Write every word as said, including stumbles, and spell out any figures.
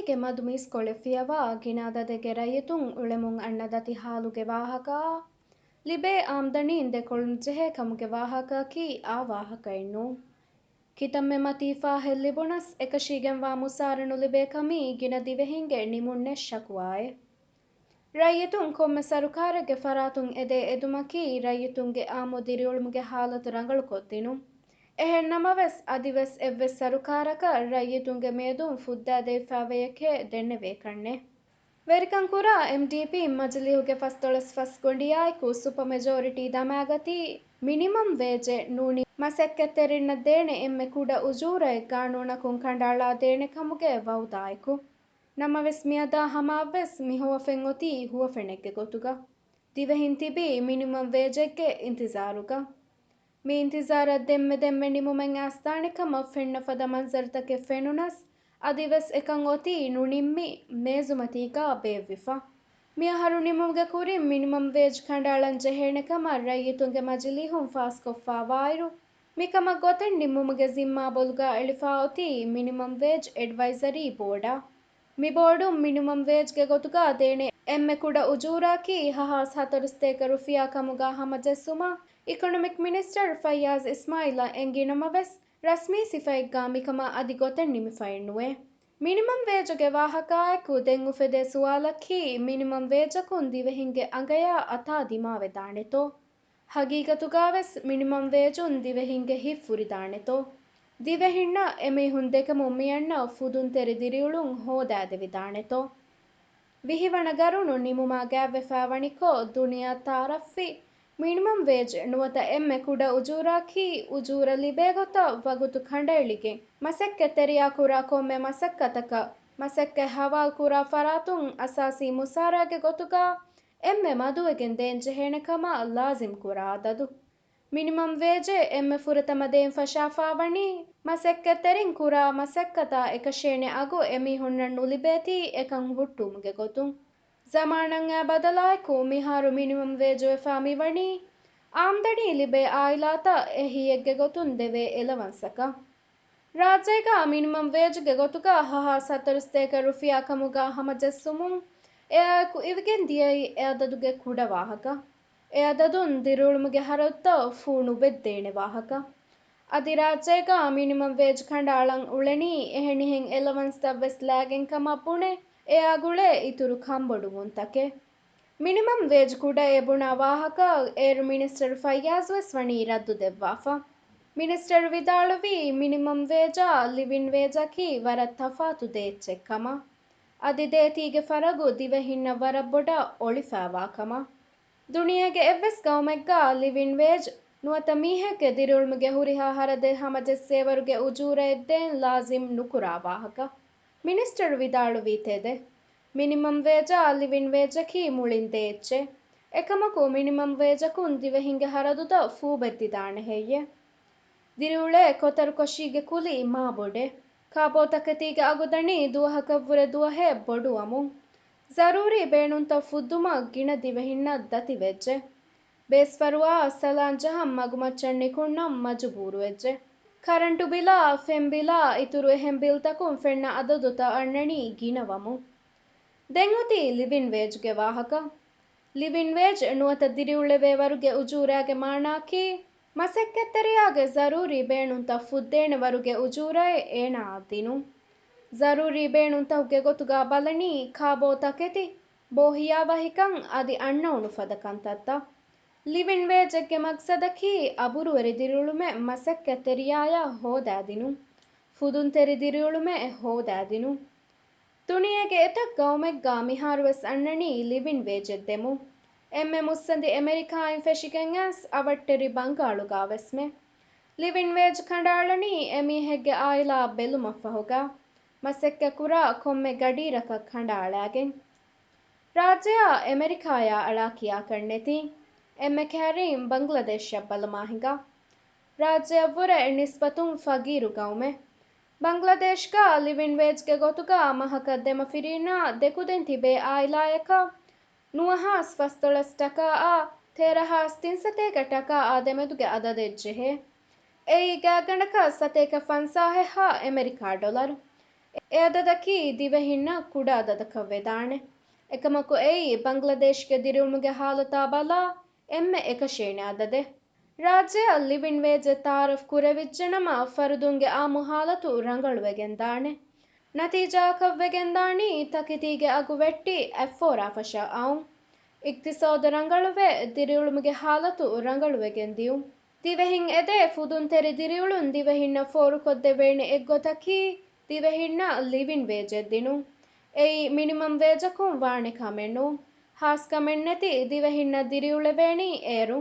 ގެ މަދު މީސްކޮޅެއް ފިޔަވާ ގިނަ އަދަދެއްގެ ރައްޔިތުން އުޅެމުން އަންނަ ދަތި ހާލުގެ ވާހަކައާ، ލިބޭ އާމްދަނީން ދެކޮޅުން ޖެހޭ ކަމުގެ ވާހަކައަކީ އާ ވާހަކައެއް ނޫން. ކިތަންމެ މަތީ ފާހެއް ލިބުނަސް، އެކަށީގެންވާ މުސާރަ ނުލިބޭ ކަމީ ގިނަ ދިވެހިންގެ ނިމުންނެއް ޝަކުވާއެއް. ރައްޔިތުން ކޮންމެ ސަރުކާރެއްގެ ފަރާތުން އެދޭ އެދުމަކީ ރައްޔިތުންގެ އާއްމު ދިރިއުޅުމުގެ ހާލަތު ރަނގަޅުކޮށްދިނުން. އެހެން ނަމަވެސް، އަދިވެސް އެއްވެސް ސަރުކާރަކަށް ރައްޔިތުންގެ މިއަދުން ފުއްދާދެވިފައިވެޔެކޭ ދެންނެވޭކަށްނެއް. ވެރިކަން ކުރާ އެމްޑީޕީ މަޖިލީހުގެ ފަސްދޮޅަސް ފަސް ގޮނޑިއާއެކު ސުޕަ މެޖޯރިޓީ ދަމާގަތީ، މިނިމަމް ވޭޖެއް ނޫނީ މަސައްކަތްތެރިންނަށް ދޭނެ އެންމެ ކުޑަ އުޖޫރައެއް ގާނޫނަކުން ކަނޑައަޅާ ދޭނެ ކަމުގެ ވައުދާއެކު. ނަމަވެސް، މިއަދާ ހަމައަށްވެސް މި ހުވަފެން އޮތީ ހުވަފެނެއްގެ ގޮތުގަ. ދިވެހިން ތިބީ މިނިމަމް ވޭޖެއްގެ އިންތިޒާރުގަ. މި އިންތިޒާރަށް ދެންމެ ދެންމެ ނިމުމެއް އައިސްދާނެ ކަމަށް ފެންނަ ފަދަ މަންޒަރުތަކެއް ފެނުނަސް، އަދިވެސް އެކަން އޮތީ ނުނިންމި މޭޒުމަތީގަ ބޭއްވިފަ. މިއަހަރު ނިމުމުގެ ކުރިން މިނިމަމް ވޭޖް ކަނޑައަޅަން ޖެހޭނެ ކަމަށް ރައްޔިތުންގެ މަޖިލީހުން ފާސްކޮށްފާވާއިރު، މިކަމަށް ގޮތެއް ނިންމުމުގެ ޒިންމާ ބޮލުގަ އެޅިފާ އޮތީ މިނިމަމް ވޭޖް އެޑްވައިޒަރީ ބޯޑާ. މި ބޯޑުން މިނިމަމް ވޭޖްގެ ގޮތުގަ ދޭނެ އެންމެ ކުޑަ އުޖޫރައަކީ ހަހާސް ހަތަރުސަތޭކަ ރުފިޔާ ކަމުގަ ހަމަޖެއްސުމަށް އިކޮނޮމިކް މިނިސްޓަރ ފައްޔާޒް އިސްމާއިލަށް އެނގި ނަމަވެސް، ރަސްމީ ސިފައެއްގަ މިކަމަށް އަދި ގޮތެއް ނިމިފައެއްނުވޭ. މިނިމަމް ވޭޖުގެ ވާހަކާއެކު ދެން އުފެދޭ ސުވާލަކީ، މިނިމަމް ވޭޖަކުން ދިވެހިންގެ އަނގަޔާ އަތާ ދިމާވެދާނެތޯ؟ ހަގީގަތުގަވެސް މިނިމަމް ވޭޖުން ދިވެހިންގެ ހިތް ފުރިދާނެތޯ؟ ދިވެހިންނަށް އެމީހުން ދެކެމުން މިއަންނަ ފުދުންތެރި ދިރިއުޅުން ހޯދާދެވިދާނެތޯ؟ ވިހި ވަނަ ގަރުނު ނިމުމާ ގާތްވެފައިވަނިކޮށް، ދުނިޔެއަށް ތައާރަފްވި މިނިމަމް ވޭޖް ނުވަތަ އެންމެ ކުޑަ އުޖޫރައަކީ، އުޖޫރަ ލިބޭ ގޮތަށް ވަގުތު ކަނޑައެޅިގެން، މަސައްކަތްތެރިޔާ ކުރާ ކޮންމެ މަސައްކަތަކަށް، މަސައްކަތް ހަވާލު ކުރާ ފަރާތުން އަސާސީ މުސާރައިގެ ގޮތުގަ އެންމެ މަދުވެގެން ދޭން ޖެހޭނެ ކަމަށް ލާޒިމް ކުރާ އަދަދު. މިނިމަމް ވޭޖެއް އެންމެ ފުރަތަމަ ދޭން ފަށާފާވަނީ، މަސައްކަތްތެރިން ކުރާ މަސައްކަތާ އެކަށޭނެ އަގު އެމީހުންނަށް ނުލިބޭތީ އެކަން ހުއްޓުވުމުގެ ގޮތުން. ޒަމާނަށް އައި ބަދަލާއެކު، މިހާރު މިނިމަމް ވޭޖުވެފާ މިވަނީ، އާމްދަނީ ލިބޭ އާއިލާތައް އެ ހިޔެއްގެ ގޮތުން ދެވޭ އެލަވަންސަކަށް. ރާއްޖޭގަ މިނިމަމް ވޭޖުގެ ގޮތުގަ ހަހާ ސަތަރުސަތޭކަ ރުފިޔާ ކަމުގަ ހަމަޖެއްސުމުން އެއާއެކު އިވިގެން ދިޔައީ އެ އަދަދުގެ ކުޑަ ވާހަކަ. އެ އަދަދުން ދިރިއުޅުމުގެ ހަރަދުތައް ފޫ ނުބެއްދޭނެ ވާހަކަ. އަދި ރާއްޖޭގަ މިނިމަމް ވޭޖް ކަނޑައަޅަން އުޅެނީ އެހެނިހެން އެލަވަންސްތައްވެސް ލާގެން ކަމަށް ބުނެ، އެއާ ގުޅޭ އިތުރު ކަންބޮޑުވުންތަކެއް. މިނިމަމް ވޭޖް ކުޑައޭ ބުނާ ވާހަކައަށް އޭރު މިނިސްޓަރު ފައްޔާޒުވެސް ވަނީ ރައްދު ދެއްވާފަ. މިނިސްޓަރު ވިދާޅުވީ، މިނިމަމް ވޭޖާ ލިވިން ވޭޖަކީ ވަރަށް ތަފާތު ދޭއްޗެއް ކަމަށް. އަދި ދޭތީގެ ފަރަގު ދިވެހިންނަށް ވަރަށް ބޮޑަށް އޮޅިފައިވާ ކަމަށް. ދުނިޔޭގެ އެއްވެސް ގައުމެއްގަ ލިވިން ވޭޖް ނުވަތަ މީހެއްގެ ދިރިއުޅުމުގެ ހުރިހާ ހަރަދެއް ހަމަޖެއްސޭވަރުގެ އުޖޫރައެއް ދޭން ލާޒިމް ނުކުރާ ވާހަކަ. މިނިސްޓަރު ވިދާޅުވީ ތެދެއް. މިނިމަމް ވޭޖާ ލިވިން ވޭޖަކީ މުޅިން ދޭއްޗެއް. އެކަމަކު، މިނިމަމް ވޭޖަކުން ދިވެހިންގެ ހަރަދުތައް ފޫބެއްދިދާނެ ހެއްޔެ؟ ދިރިއުޅޭ ކޮތަރުކަށީގެ ކުލި މާ ބޮޑެއް. ކާބޯތަކެތީގެ އަގުދަނީ ދުވަހަކަށްވުރެ ދުވަހެއް ބޮޑުވަމުން، ޒަރޫރީ ބޭނުންތައް ފުއްދުމަށް ގިނަ ދިވެހިންނަށް ދަތިވެއްޖެ. ބޭސްފަރުވާއަށް ސަލާން ޖަހަން މަގުމައްޗަށް ނިކުންނަން މަޖުބޫރުވެއްޖެ. ކަރަންޓު ބިލާ، ފެން ބިލާ، އިތުރު އެހެން ބިލްތަކުން ފެންނަ އަދަދުތައް އަންނަނީ ގިނަވަމުން. ދެން އޮތީ ލިވިން ވޭޖްގެ ވާހަކަ. ލިވިން ވޭޖް ނުވަތަ ދިރިއުޅެވޭ ވަރުގެ އުޖޫރާގެ މާނައަކީ، މަސައްކަތްތެރިޔާގެ ޒަރޫރީ ބޭނުންތައް ފުއްދޭނެ ވަރުގެ އުޖޫރައެއް އޭނާއަށް ދިނުން. ޒަރޫރީ ބޭނުންތަކުގެ ގޮތުގަ ބަލަނީ ކާބޯ ތަކެތި، ބޯހިޔާވަހިކަން އަދި އަންނައުނު ފަދަ ކަންތައްތައް. ލިވިން ވޭޖެއްގެ މަގްސަދަކީ އަބުރުވެރި ދިރިއުޅުމެއް މަސައްކަތްތެރިޔާޔަށް ހޯދާދިނުން. ފުދުންތެރި ދިރިއުޅުމެއް ހޯދާދިނުން. ދުނިޔޭގެ އެތައް ގައުމެއްގަ މިހާރުވެސް އަންނަނީ ލިވިން ވޭޖެއް ދެމުން. އެންމެ މުއްސަނދި އެމެރިކާއިން ފެށިގެން އައިސް އަވަށްޓެރި ބަންގާޅުގަވެސްމެ. ލިވިން ވޭޖް ކަނޑައަޅަނީ އެމީހެއްގެ އާއިލާއަށް ބެލުމަށްފަހުގަ، މަސައްކަތްކުރާ ކޮންމެ ގަޑިއިރަކަށް ކަނޑައަޅާގެން. ރާއްޖެއާ އެމެރިކާޔާ އަޅާ ކިޔާކަށް ނެތި، އެންމެ ކައިރީން ބަންގްލަދޭޝަށް ބަލަމާ ހިނގާ. ރާއްޖެއަށްވުރެ ނިސްބަތުން ފަގީރު ގައުމެއް. ބަންގްލަދޭޝްގަ ލިވިން ވޭޖްގެ ގޮތުގަ މަހަކަށް ދެމަފިރީނާ ދެކުދިން ތިބޭ އާއިލާޔަކަށް ނުވަހާސް ފަސްދޮޅަސް ޓަކާއާ ތޭރަހާސް ތިންސަތޭކަ ޓަކާއާ ދެމެދުގެ އަދަދެއް ޖެހޭ. އެއީ ގާތްގަނޑަކަށް ސަތޭކަ ފަންސާހެއްހާ އެމެރިކާ ޑޮލަރު. އެ އަދަދަކީ ދިވެހިންނަށް ކުޑަ އަދަދަކަށް ވެދާނެ. އެކަމަކު އެއީ ބަންގްލަދޭޝްގެ ދިރިއުޅުމުގެ ހާލަތާ ބަލާ އެންމެ އެކަށީނެ އަދަދެއް. ރާއްޖެއަށް ލިވިން ވޭޖެއް ތައާރަފް ކުރެވިއްޖެނަމަ، ފަރުދުންގެ އާއްމު ހާލަތު ރަނގަޅުވެގެންދާނެ. ނަތީޖާއަކަށްވެގެންދާނީ ތަކެތީގެ އަގު ވެއްޓި އެއްފޯރާ ފަށާ އައުން. އިގްތިސޯދު ރަނގަޅުވެ، ދިރިއުޅުމުގެ ހާލަތު ރަނގަޅުވެގެން ދިޔުން. ދިވެހިން އެދޭ ފުދުންތެރި ދިރިއުޅުން ދިވެހިންނަށް ފޯރުކޮށްދެވޭނެ އެއްގޮތަކީ، ދިވެހިންނަށް ލިވިން ވޭޖެއް ދިނުން. އެއީ މިނިމަމް ވޭޖަކުން ވާނެ ކަމެއް ނޫން. ހާސްކަމެއް ނެތި ދިވެހިންނަށް ދިރިއުޅެވޭނީ އޭރު.